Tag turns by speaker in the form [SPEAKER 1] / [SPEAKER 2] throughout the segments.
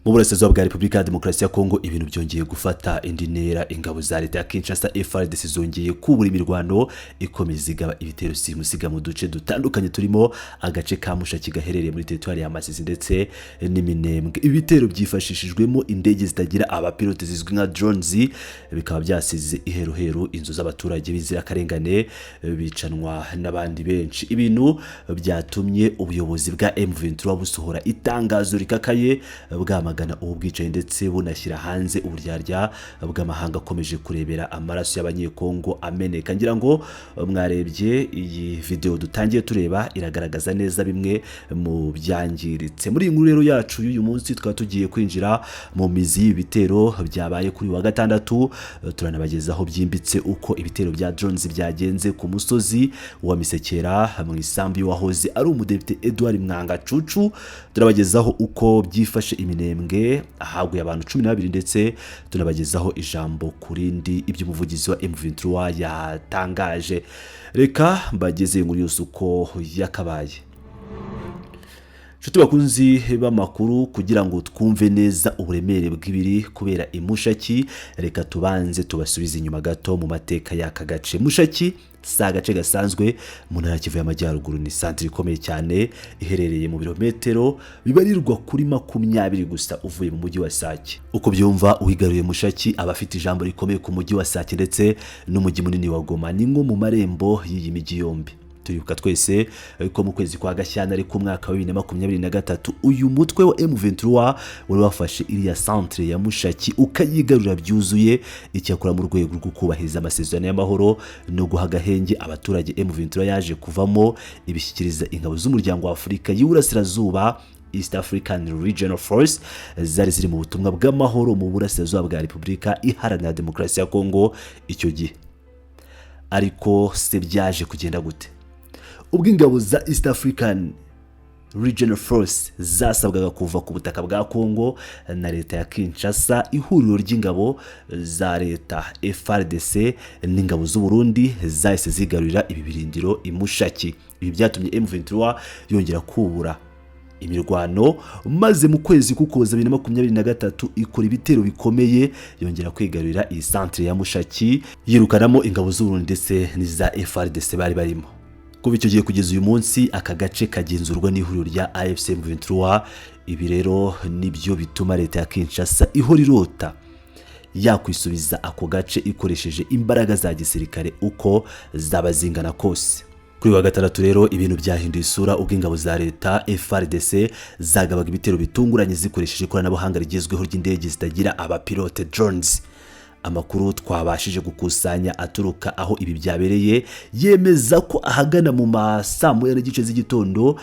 [SPEAKER 1] Mu burasirazuba bwa Repubulika ya Demokarasi ya Kongo ibintu byongeye gufata indi ntera. Ingabo za leta ya Kinshasa, FARDC, zongeye kubura imirwano ikomeza igaba ibitero simusiga mu duce dutandukanye turimo agace ka Mushaki gaherereye muri teritwari ya Masisi ndetse n'Iminembwe. Ibi bitero byifashishijwemo indege zitagira abapilote zizwi nka drones, bikaba byasize iheruheru inzu z'abaturage b'inzirakarengane bicanwa n'abandi benshi, ibintu byatumye ubuyobozi bwa M23 busohora itangazo rikakaye bwamagana ubu bwicanyi ndetse bunashyira hanze uburyarya bw'amahanga akomeje kurebera amaraso y'Abanyekongo ameneka. Ngira ngo mwarebye iyi video dutangiye tureba, iragaragaza neza bimwe mu byangiritse. Muri iyi nkuru rero yacu y'uyu munsi tukaba tugiye kwinjira mu mizi y'ibi bitero byabaye kuri wa gatandatu. Turanabagezaho byimbitse uko ibitero bya drones byagenze ku musozi wa Misekera mu isambu y'uwahoze ari umudepite Edouard Mwangacucu. Turabagezaho uko byifashe Iminembwe ahaguye abantu 12, ndetse tunabagezaho ijambo ku rindi iby'umuvugizi wa M23 yatangaje. Reka mbageze inkuru yose uko yakabaye. Nshuti bakunzi b'amakuru, kugira ngo twumve neza uburemere bw'ibiri kubera i Mushaki, reka tubanze tubasubize inyuma gato mu mateka y'aka gace. Mushaki si agace gasanzwe mu ntara ya Kivu y'Amajyaruguru, ni santire ikomeye cyane iherereye mu birometero bibarirwa kuri 20 gusa uvuye mu mujyi wa Sake. Uko byumva, uwigaruye Mushaki aba afite ijambo rikomeye ku mujyi wa Sake ndetse n'umujyi munini wa Goma, ni nko mu marembo y'iyi mijyi yombi. Turibuka twese ko mu kwezi kwa Gashyantare k'umwaka wa 2023 uyu mutwe wa M23 wari wafashe iriya centre ya Mushaki ukayigarura byuzuye. Icyakora mu rwego rwo kubahiriza amasezerano y'amahoro no guha agahenge abaturage, M23 yaje kuvamo ibishyikiriza ingabo z'Umuryango wa Afurika y'Iburasirazuba, East African Regional Force, zari ziri mu butumwa bw'amahoro mu burasirazuba bwa Repubulika Iharanira Demokarasi ya Kongo icyo gihe. Ariko se byaje kugenda gute ubwo ingabo za East African Regional Force zasabwaga kuva ku butaka bwa Congo na leta ya Kinshasa? Ihuriro ry'ingabo za leta, FARDC, n'ingabo z'u Burundi zahise zigarurira ibi birindiro i Mushaki. Ibi byatumye M23 yongera kubura imirwano, maze mu kwezi k'Ukuboza 2023 ikora ibitero bikomeye, yongera kwigarurira iyi centre ya Mushaki, yirukanamo ingabo z'u Burundi ndetse n'iza FARDC bari barimo. Kuva icyo gihe kugeza uyu munsi aka gace kagenzurwa n'ihuriro rya AFC M23. Ibi rero nibyo bituma leta ya Kinshasa ihora irota yakwisubiza ako gace ikoresheje imbaraga za gisirikare uko zaba zingana kose. Kuri wa gatandatu rero ibintu byahinduye isura ubwo ingabo za leta, FARDC, zagabaga ibitero bitunguranye zikoresheje ikoranabuhanga rigezweho ry'indege zitagira abapilote, drones. Amakuru twabashije gukusanya aturuka aho ibi byabereye yemeza ko ahagana mu ma saa moya n'igice z'igitondo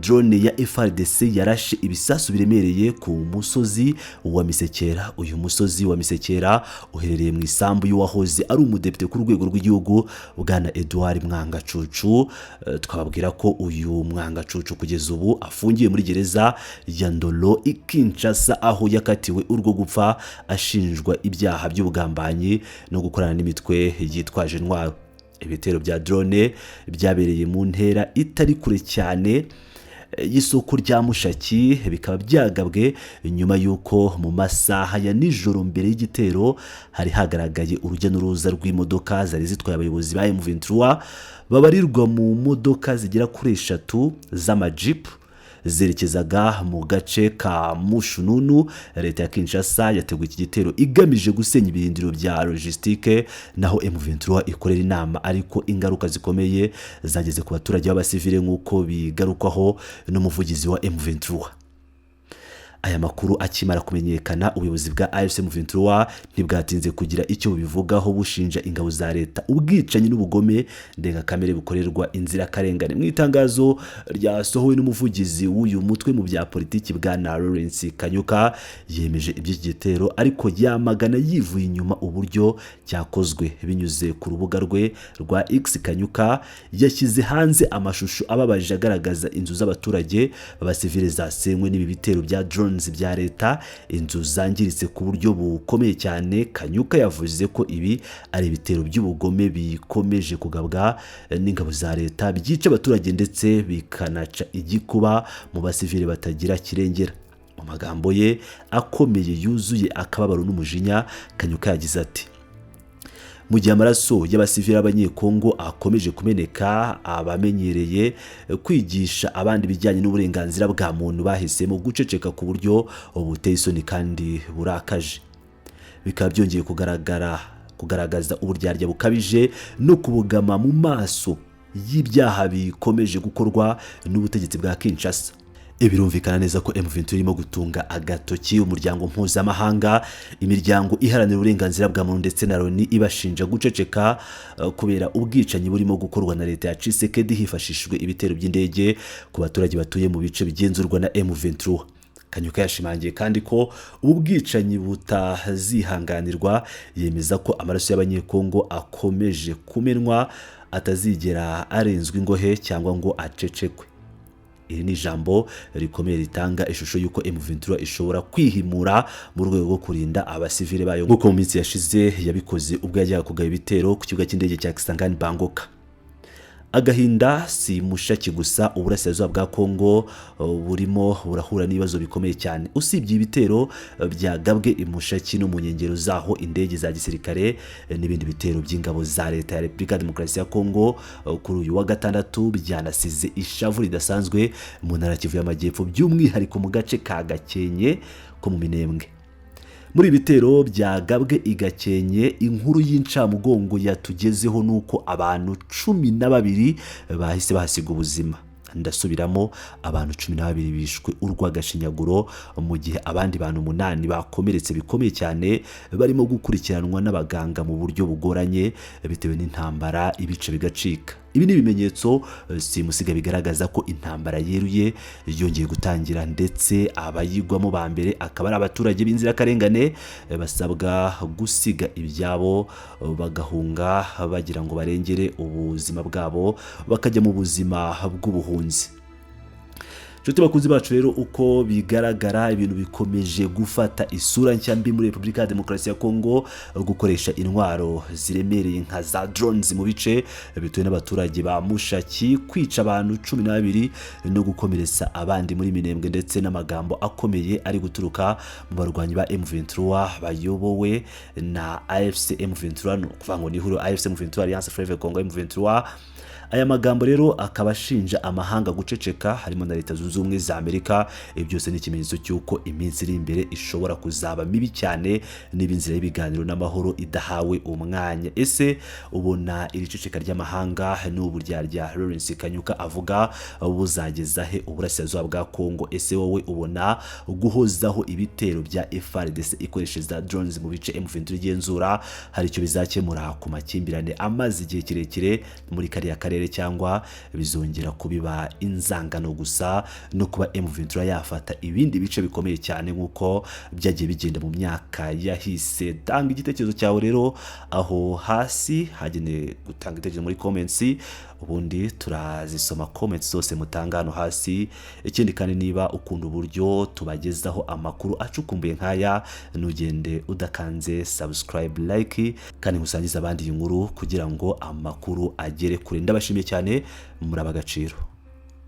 [SPEAKER 1] drone ya FARDC yarashe ibisasu biremereye ku musozi wa Misekera. Uyu musozi wa Misekera uherereye mu isambu y'uwahoze ari umudepite ku rwego rw'igihugu, bwana Edouard Mwangacucu. Twababwira ko uyu Mwangacucu kugeza ubu afungiye muri gereza ya Ndolo i Kinshasa, aho yakatiwe urwo gupfa ashinjwa ibyaha by'ubugambanyi no gukorana n'imitwe yitwaje intwaro. Ibitero bya drone byabereye mu ntera itari kure cyane y'isoko rya Mushaki, bikaba byagabwe nyuma y'uko mu masaha ya nijoro mbere y'igitero hari hagaragaye urujya n'uruza rw'imodoka zari zitwaye abayobozi ba M23 babarirwa mu modoka zigera kuri eshatu z'amajipu zerekezaga mu gace ka Mushununu. Leta ya Kinshasa yateguye iki gitero igamije gusenya ibirindiro bya logistique naho M23 ikorera inama, ariko ingaruka zikomeye zageze ku baturage b'abasivile nk'uko bigarukwaho n'umuvugizi wa M23. Aya makuru akimara kumenyekana, ubuyobozi bwa AFC M23 ntibwatinze kugira icyo bubivugaho, bushinja ingabo za leta ubwicanyi n'ubugome ndengakamere bukorerwa inzirakarengane. Mu itangazo ryasohowe n'umuvugizi w'uyu mutwe mu bya politiki, bwana Lawrence Kanyuka, yemeje iby'iki gitero ariko yamagana yivuye inyuma uburyo cyakozwe. Binyuze ku rubuga rwe rwa X, Kanyuka yashyize hanze amashusho ababaje agaragaza inzu z'abaturage b'abasivile zasenywe n'ibi bitero bya drones bya leta, inzu zangiritse ku buryo bukomeye cyane. Kanyuka yavuze ko ibi ari ibitero by'ubugome bikomeje kugabwa n'ingabo za leta, byica abaturage ndetse bikanaca igikuba mu basivile batagira kirengera. Mu magambo ye akomeye yuzuye akababaro n'umujinya, Kanyuka yagize ati: "Mu gihe amaraso y'abasivili b'Abanyekongo akomeje kumeneka, abamenyereye kwigisha abandi ibijyanye n'uburenganzira bwa muntu bahisemo guceceka ku buryo buteye isoni kandi burakaje. Bikaba byongeye kugaragaza uburyarya bukabije no kubogama mu maso y'ibyaha bikomeje gukorwa n'ubutegetsi bwa Kinshasa." Birumvikana neza ko M23 irimo gutunga agatoki umuryango mpuzamahanga, imiryango iharanira uburenganzira bwa muntu ndetse na Loni, ibashinja guceceka kubera ubwicanyi burimo gukorwa na leta ya Tshisekedi hifashishijwe ibitero by'indege ku baturage batuye mu bice bigenzurwa na M23. Kanyuka yashimangiye kandi ko ubu bwicanyi butazihanganirwa, yemeza ko amaraso y'Abanyekongo akomeje kumenwa atazigera arenzwa ingohe cyangwa ngo acecekwe. Iri ni ijambo rikomeye ritanga ishusho y'uko M23 ishobora kwihimura mu rwego rwo kurinda abasivile bayo, nk'uko mu minsi yashize yabikoze ubwo yajyaga kugaba ibitero ku kibuga cy'indege cya Kisangani Bangoka. Agahinda si Mushaki gusa. Uburasirazuba bwa Kongo burimo burahura n'ibibazo bikomeye cyane. Usibye ibitero byagabwe i Mushaki no mu nkengero zaho, indege za gisirikare n'ibindi bitero by'ingabo za leta ya Repubulika ya Demokarasi ya Kongo kuri uyu wa gatandatu byanasize ishavu ridasanzwe mu ntara ya Kivu y'Amajyepfo, by'umwihariko mu gace ka Gakenke ko mu Minembwe. Muri ibi bitero byagabwe i Gakenke, inkuru y'incamugongo yatugezeho ni uko abantu 12 bahise bahasiga ubuzima. Ndasubiramo, abantu 12 bishwe urw'agashinyaguro, mu gihe abandi bantu 8 bakomeretse bikomeye cyane, barimo gukurikiranwa n'abaganga mu buryo bugoranye bitewe n'intambara ibice bigacika. Ibi ni ibimenyetso simusiga bigaragaza ko intambara yeruye yongeye gutangira, ndetse abayigwamo ba mbere akaba ari abaturage b'inzirakarengane basabwa gusiga ibyabo bagahunga bagira ngo barengere ubuzima bwabo, bakajya mu buzima bw'ubuhunzi. Inshuti bakunzi bacu rero, uko bigaragara ibintu bikomeje gufata isura nshya mbi muri Repubulika ya Demokarasi ya Kongo. Gukoresha intwaro ziremereye nka za drones mu bice bituwe n'abaturage ba Mushaki, kwica abantu 12 no gukomeretsa abandi muri Minembwe, ndetse n'amagambo akomeye ari guturuka mu barwanyi ba M23 bayobowe na AFC M23, ni ukuvuga ngo ni ihuriro AFC M23, Alliance Fleuve Congo M23. Aya magambo rero akaba ashinja amahanga guceceka, harimo na Leta Zunze Ubumwe za Amerika. Ibi byose ni ikimenyetso cy'uko iminsi iri imbere ishobora kuzaba mibi cyane niba inzira y'ibiganiro n'amahoro idahawe umwanya. Ese ubona iri ceceka ry'amahanga n'uburyarya Lawrence Kanyuka avuga buzageza he uburasirazuba bwa Kongo? Ese wowe ubona guhozaho ibitero bya FARDC ikoresheje za drones mu bice M23 igenzura hari icyo bizakemura ku makimbirane amaze igihe kirekire muri kariya karere, cyangwa bizongera kubiba inzangano gusa no kuba M23 yafata ibindi bice bikomeye cyane nk'uko byagiye bigenda mu myaka yahise? Tanga igitekerezo cyawe rero aho hasi hagenewe gutanga ibitekerezo muri comments, ubundi turazisoma comments zose mutanga hano hasi. Ikindi kandi, niba ukunda uburyo tubagezaho amakuru acukumbuye nk'aya, ntugende udakanze subscribe, like, kandi musangize abandi iyi nkuru kugira ngo amakuru agere kure. Ndabashimiye cyane, muri ab'agaciro.